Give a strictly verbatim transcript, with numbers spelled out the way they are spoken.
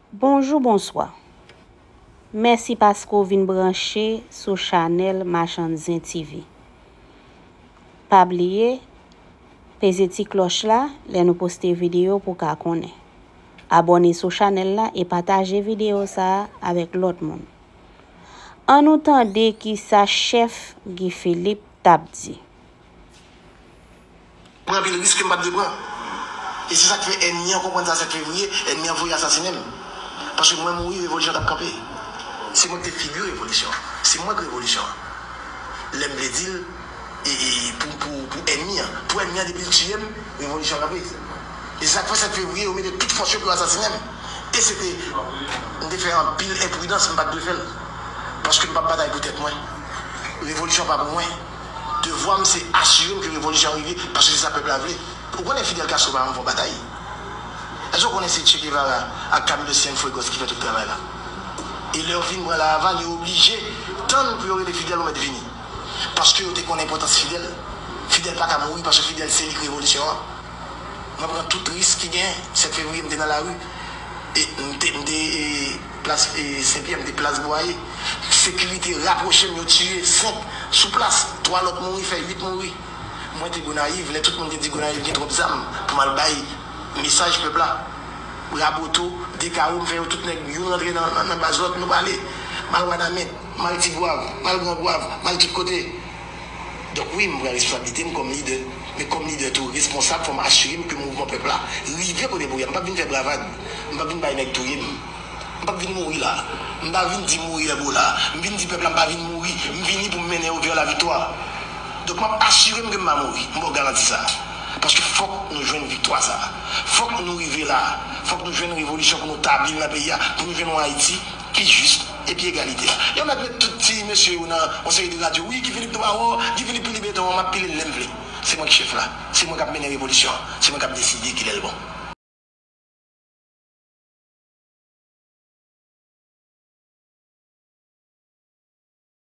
Bonjou, bonswa. Mèsi paske w vin branche sou chanèl Machann Zen T V. Pa bliye, peze ti klòch la lè nou poste videyo pou w ka konnen. Abòne sou chanèl la e pataje videyo sa a avèk lòt moun. Ann nou tande kisa chèf Guy Philippe t ap di. Pran anpil risk ke m pa t dwe pran. E se sa k fè ènmi an konprann sa sèt fevriye, ènmi an voye asasinen m. Paske mwen mouri, revolisyon t ap kanpe. Se mwen ki te figi revolisyon an. Se mwen k revolisyon an. Lè m vle di l, e, e, pou, pou, pou ènmi an. Pou ènmi an, depi l tiye m, revolisyon kanpe. E se sa k fè sèt fevriye, yo mete tout fòs yo pou yo asasinen m. E se te, m te fè anpil enpridans, m pa t dwe fè l. Paske m p ap batay pou tèt mwen. Revolisyon pa pou mwen. Devwa m se asire m ke revolisyon an rive, paske se sa pèp la vle. Ou konnen Fidel Castro pa janm fè yon batay? Èske w konnen se Che Guevara ak Camilo Cienfuegos ki fè tout travay la? E lè yo fin pran La Havane, yo oblije tann pou yo rele Fidel ou mèt vini. Paske yo te konnen enpòtans Fidel. Fidel pa ka mouri paske Fidel se li k revolisyon an. Mwen pran tout risk ki genyen. Sèt fevriye, m te nan lari. E m te, m te, e, plas, e, Senpyè, m te plas Bwaye. Sekirite rapwoche m, yo tiye senk sou plas. Twa lòt mouri, fè uit mouri. Mwen te Gonayiv, lè tout moun te di Gonayiv gen twòp zam pou m al bay mesaj pèp la. Raboto, Dekawo, m fè yo tout nèg, youn rantre nan, nan, nan baz lòt, nou prale. M al Wanament, m al Tigwav, m al Gran Gwav, m al tout kote. Donk wi, m pran responsablite m kòm lidè, men kòm lidè tou responsab, fò m asire m ke mouvman pèp la rive kote pou ye a. M p ap vin fè bravad, m p ap vin bay nèg touye m. M p ap vin mouri la. M pa vin di mouri Ebola. M vin di pèp la m pa vin mouri. M vini pou m mennen yo vè laviktwa. Donk m ap asire m ke m pa mouri. M ba w garanti sa. Paske fòk nou jwenn viktwa sa. Fòk nou rive la. Fòk nou jwenn revolisyon pou nou tabli l nan peyi a, pou nou jwenn yon Ayiti ki jis epi egalite a. Yo mèt met tout ti mesye yo nan yon seri de radyo. Wi, Guy Philippe nou pa wè w, Guy Philippe pile beton an, m ap pile l lè m vle. Se mwen k chèf la. Se mwen k ap mennen revolisyon an. Se mwen k ap deside kilè l bon.